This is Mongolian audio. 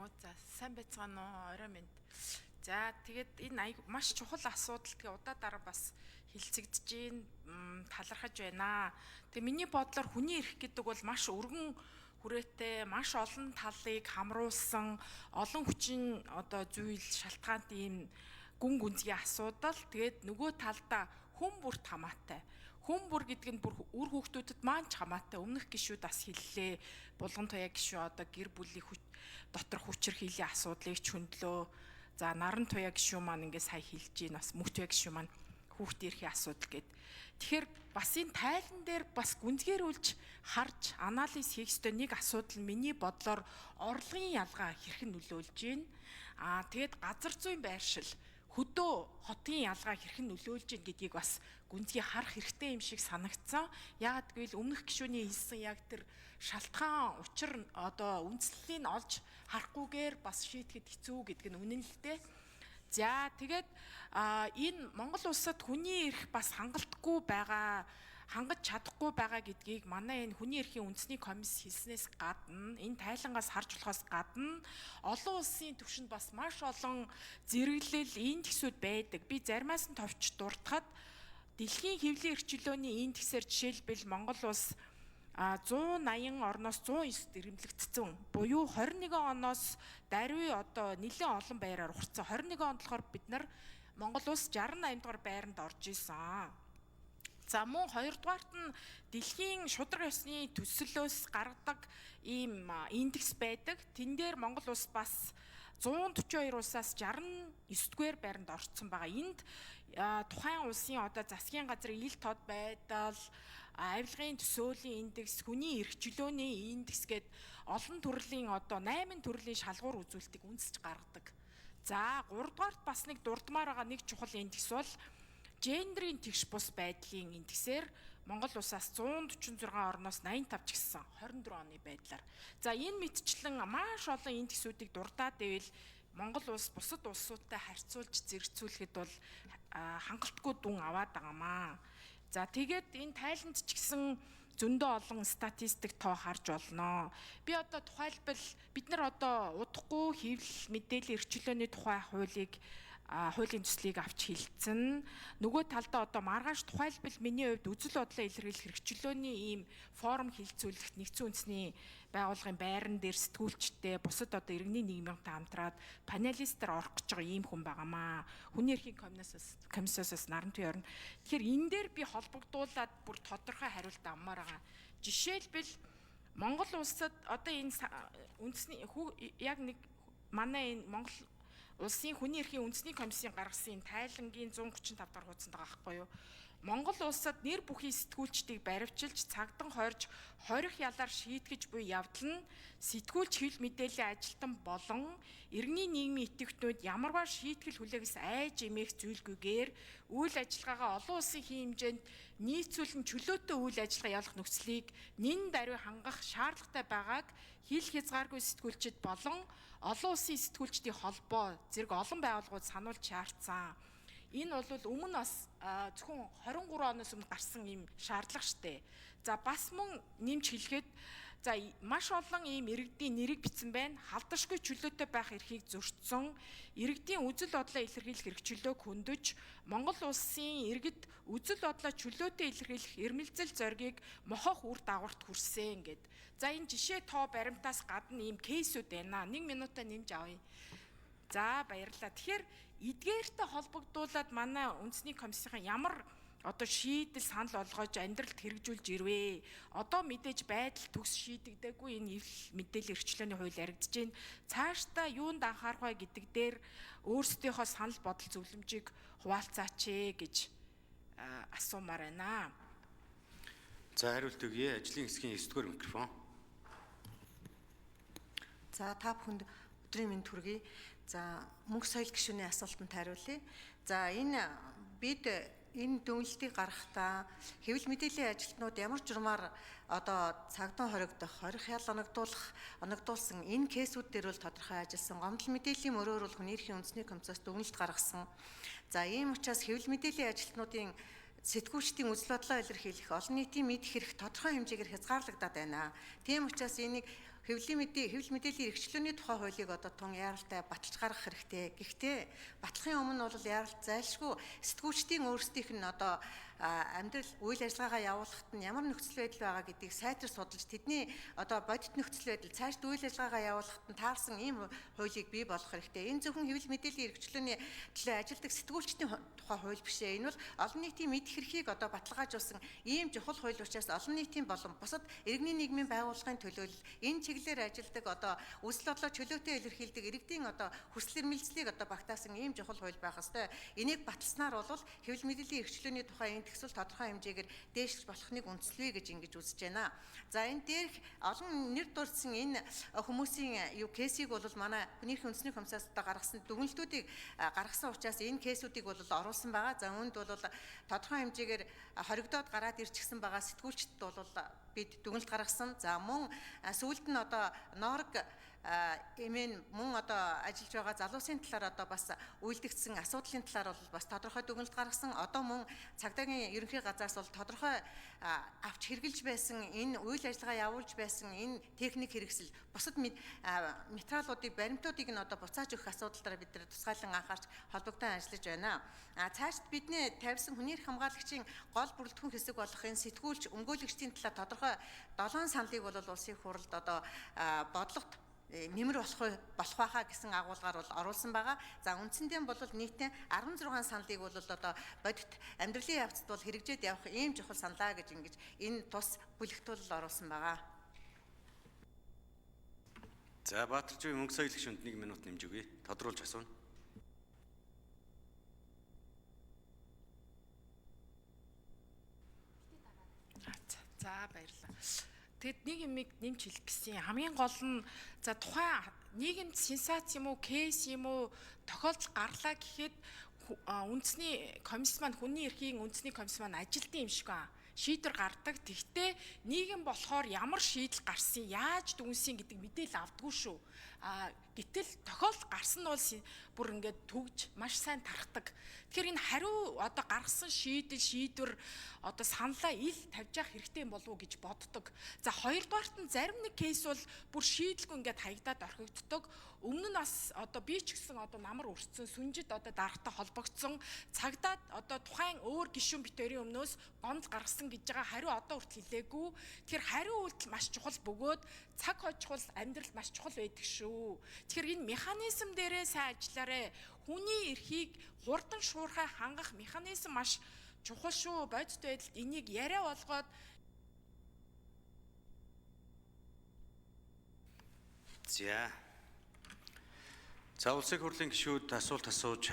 За, сайн байцгаана уу? Орой минь. За, тэгээд энэ аяг маш чухал асуудал, тэгээ удаа дараа бас хилцэгдэж гин, талархаж байна. Тэгээ миний бодлоор хүний эрх гэдэг бол маш өргөн хүрээтэй, маш олон талыг хамруулсан, олон хүчин одоо зүйл шалтгаантай ийм гүн гүнзгий асуудал. Тэгээд нөгөө талдаа хүн бүрт хамаатай. Хүн бүр гэдэг нь бүр үр хүүхдүүдэд маань ч хамаатай. Өмнөх гишүүд бас хэллээ. Булган туяа гишүү одоо гэр бүлийн доторх хүчирхийллийн асуудлыг ч хөндлөө. За, наран туяа гишүү маань ингээ сая хэлж гин, бас мөх туяа гишүү маань хүүхдийн эрхийн асуудал гэд. Тэгэхээр бас энэ тайлан дээр бас гүнзгийрүүлж харж анализ хийх ёстой нэг асуудал миний бодлоор орлогын ялгаа хэрхэн нөлөөлж байна. Тэгээд газар зүйн байршил, хөдөө хотын ялгаа хэрхэн нөлөөлж байна гэдгийг бас гүнзгий харах хэрэгтэй юм шиг санагдсан. Яагаад гэвэл өмнөх гишүүний хэлсэн яг тэр шалтгаан учир одоо үндслэлийг олж харахгүйгээр бас шийдэхэд хэцүү гэдэг нь үнэн л дээ. За, тэгээд энэ Монгол улсад хүний эрх бас хангалтгүй байгаа, хангаж чадахгүй байгаа гэдгийг манай энэ хүний эрхийн үндэсний комисс хэлснээс гадна, энэ тайлангаас харж болохоос гадна олон улсын түвшинд бас маш олон зэрэглэл индексүүд байдаг. Би заримаас нь товч дуртахад дэлхийн хэвлэлийн эрх чөлөөний индексээр жишээлбэл Монгол улс 180 орноос 109 дэрэмлэгдсэн. Буюу 21 оноос даруй одоо нэлээд олон байраар ухарсан. 21 онд болохоор бид нар Монгол улс 68 дугаар байранд орж исэн. За, мөн хоёрдугаарт нь дэлхийн шударга ёсны төслөөс гаргадаг ийм индекс байдаг. Тэн дээр Монгол улс бас 142 улсаас 69 дугаар байранд орцсон байгаа. Энд тухайн улсын одоо засгийн газрын ил тод байдал, авилгын төсөөлийн индекс, хүний эрх чөлөөний индекс гээд олон төрлийн одоо 8 төрлийн шалгуур үзүүлэлтийг үндэслэж гаргадаг. За, 3 дугаарт бас нэг дурдмаар байгаа нэг чухал индекс бол гендрийн тэгш бус байдлын индексээр Монгол улсаас 146 орноос 85 ч гэсэн 24 оны байдлаар. За, энэ мэтчлэн маш олон индексүүдийг дурдаад байвал Монгол улс бусад улсуудтай харьцуулж зэрэгцүүлэхэд бол хангалтгүй дүн аваад байгаамаа. За, тэгээд энэ тайланд ч гэсэн зөндөө олон статистик тоо харж болно. Би одоо тухайлбал бид нар одоо удахгүй хэвлэл мэдээллийн эрх чөлөөний тухай хуулийг, хуулийн төслийг авч хилцэн. Нөгөө талдаа одоо маргааш тухайлбал миний хувьд үзэл бодлоо илэрхийлэх эрх чөлөөний ийм форум хилцүүлэхэд нэгдсэн үндэсний байгууллагын байран дээр сэтгүүлчтэй, бусад одоо иргэний нийгмийнтэй хамтраад панелистээр орох гэж байгаа ийм хүн байгаамаа. Хүний эрхийн комиссоос наран туяа орно. Тэгэхээр энэ дээр би холбогдуулаад бүр тодорхой хариулт авмаар байгаа. Жишээлбэл Монгол улсад одоо энэ үндэсний яг нэг манай энэ Монгол улсын хүний эрхийн үндэсний комиссийн гаргасан энэ тайлангийн 135 дахь хуудсанд байгаа байхгүй юу? Монгол улсад нэр бүхий сэтгүүлчдийг баривчилж, цагдан хорж, хорих ялаар шийтгэж буй явдал нь сэтгүүлч, хэвлэл мэдээллийн ажилтан болон иргэний нийгмийн идэвхтнүүд ямарваа шийтгэл хүлээгээс айж эмээх зүйлгүйгээр үйл ажиллагаагаа олон улсын хэм хэмжээнд нийцүүлэн чөлөөтэй үйл ажиллагаа явуулах нөхцөлийг нэн даруй хангах шаардлагатай байгааг хил хязгааргүй сэтгүүлчид болон олон улсын сэтгүүлчдийн холбоо зэрэг олон байгууллагууд сануулж шаардсан. Энэ бол өмнө бас зөвхөн 23 оноос өмнө гарсан ийм шаардлага штэ. За, бас мөн нэмж хэлэхэд, за, маш олон ийм иргэдийн нэрийг бичсэн байна. Халдашгүй чөлөөтэй байх эрхийг зөрчсөн, иргэдийн үзэл бодлоо илэрхийлэх эрх чөлөөг хөндөж, Монгол улсын иргэд үзэл бодлоо чөлөөтэй илэрхийлэх эрмэлзэл зоригийг мохох үр дагаварт хүрсэн гэд. За, энэ жишээ тоо баримтаас гадна ийм кейсүүд байна. 1 минутаа нэмж авъя. За, баярлалаа. Тэгэхээр эдгээртэй холбогдуулаад манай үндэсний комиссийн ямар одоо шийдэл санал болгож амьдралд хэрэгжүүлж ирвэ. Одоо мэдээж байдал төгс шийдэгдээгүй, энэ эвлэл мэдээлэл эрхчлөөний хууль яригдж байна. Цаашдаа юунд анхаарах вэ гэдэг дээр өөрсдийнхөө санал бодол зөвлөмжийг хуваалцаач ээ гэж асуумаар байна. За, хариулт өгье. Ажлын хэсгийн 9 дугаар микрофон. За, та бүхэнд өдрийн мэнд хүргэе. За, мөнх соёл гишүүний асуултанд хариулъя. За, энэ бид энэ дүгнэлтийг гаргахдаа хэвлэл мэдээллийн ажилтнууд ямар журмаар одоо цагдан хоригдох, хорих ял оногдуулсан энэ кейсүүд дээр бол тодорхой ажилласан. Гомдол мэдээллийн мөрөөр бол хүний эрхийн үндэсний комиссоос дүгнэлт гаргасан. За, ийм учраас хэвлэл мэдээллийн ажилтнуудын, сэтгүүлчдийн үзэл бодлоо илэрхийлэх, олон нийтийн мэдэх эрх тодорхой хэмжээгээр хязгаарлагдаад байна. Тийм учраас энийг хэвлэлийн мэдээ хэвлэл мэдээллийн эрхчлөөний тухай хуулийг одоо тун яаралтай баталж гаргах хэрэгтэй. Гэхдээ батлахын өмнө бол яаралт зайлшгүй сэтгүүлчдийн өөрсдийнх нь одоо амьдрал үйл ажиллагаагаа явуулахад нь ямар нөхцөл байдал байгаа гэдгийг сайтар судалж тэдний одоо бодит нөхцөл байдал цаашд үйл ажиллагаагаа явуулахад нь таарсан ийм хуулийг бий болгох хэрэгтэй. Энэ зөвхөн хэвлэл мэдээллийн эрхчлөөний төлөө ажилладаг сэтгүүлчдийн тухай хууль биш ээ. Энэ бол олон нийтийн мэдэх эрхийг одоо баталгаажуулсан ийм чухал хууль учраас олон нийтийн болон бусад иргэний нийгмийн байгууллагын төлөөлөл энэ чиглэлээр ажилладаг одоо үзэл бодлоо чөлөөтэй илэрхийлдэг иргэдийн одоо хүсэл эрмэлзлийг одоо багтаасан ийм чухал хууль байх ёстой. Энийг баталснаар бол хэвлэл мэдээллийн эрхчлөөний тухай энэ төсөл тодорхой хэмжээгээр дээшлж болохныг үндэслэе гэж ингэж үзэж байна. За энэ дээрх олон нэр дурдсан энэ хүмүүсийн юу кейсийг бол манай хүний эрхийн үндэсний комиссаас одоо гаргасан дүгнэлтүүдийг гаргасан учраас энэ кейсүүдийг бол оруулсан байгаа. За үүнд бол тодорхой хэмжээгээр хоригдоод гараад ирчихсэн байгаа сэтгүүлчдэд бол бид дүгнэлт гаргасан. За мөн сүүлд нь одоо Норг эмэн мөн одоо ажиллаж байгаа залуусын талаар одоо бас үйлдэгдсэн асуудлын талаар бол бас тодорхой дүгнэлт гаргасан. Одоо мөн цагдаагийн ерөнхий газраас бол тодорхой авч хэрглэж байсан энэ үйл ажиллагаа явуулж байсан энэ техник хэрэгсэл бусад материалуудыг баримтуудыг нь одоо буцааж өгөх асуудал дээр бид нар тусгайлан анхаарч холбогдон ажиллаж байна. Цаашд бидний тавьсан хүний эрх хамгаалагчийн гол бүрэлдэхүүн хэсэг болох энэ сэтгүүлч өмгөөлөгчдийн талаар тодорхой 7 саналыг бол улсын хурлд одоо бодлогот нэмэр болох байхаа гэсэн агуулгаар бол оруулсан байгаа. За үндсэндээ бол нийтдээ 16 саналыг бол одоо бодит амьдралын явцад бол хэрэгжээд явах ийм чухал саналаа гэж ингэж энэ тус бүлэгтүүлэл оруулсан байгаа. За Баатаржуу мөнгө соёл гишүүнд 1 минут нэмж өгье. Тодруулж асууна. За баярлалаа. Тэгэд нэг юмыг нэмж хэлэх гэсэн. Хамгийн гол нь за тухайн нийгэмд сенсац юм уу, кейс юм уу тохиолдол гарлаа гэхэд үндэсний комисс маань хүний эрхийн үндэсний комисс маань ажилтсан юм шиг ба шийдвэр гардаг. Тэгтээ нийгэм болохоор ямар шийдэл гарсан, яаж дүнсэн гэдэг мэдээлэл авдаггүй шүү. Гэтэл тохиолдол гарсан нь бол бүр ингээд түгж маш сайн тархдаг. Тэгэхээр энэ хариу одоо гаргасан шийдэл, шийдвэр одоо саналаа ил тавьж явах хэрэгтэй юм болов уу гэж боддог. За хоёрдугаарт нь зарим нэг кейс бол бүр шийдэлгүй ингээд хаягдаад орхигддог. Өмнө нь бас одоо би ч гэсэн одоо намар өртсөн, сүнжид одоо даргатай холбогдсон, цагдаад одоо тухайн өөр гишүүн бит хоёрын өмнөөс гомдол гаргасан гэж байгаа хариу одоо хүртэл хэлээгүй. Тэгэхээр хариу үйлдэл маш чухал бөгөөд цаг хожихул амьдрал маш чухал байдаг шүү. Тэгэхээр энэ механизм дээрээ сайн ажиллаарэ. Хүний эрхийг хурдан шуурхай хангах механизм маш чухал шүү. Бодит байдалд энийг яриа болгоод За. За улсын хурлын гишүүд асуулт асууж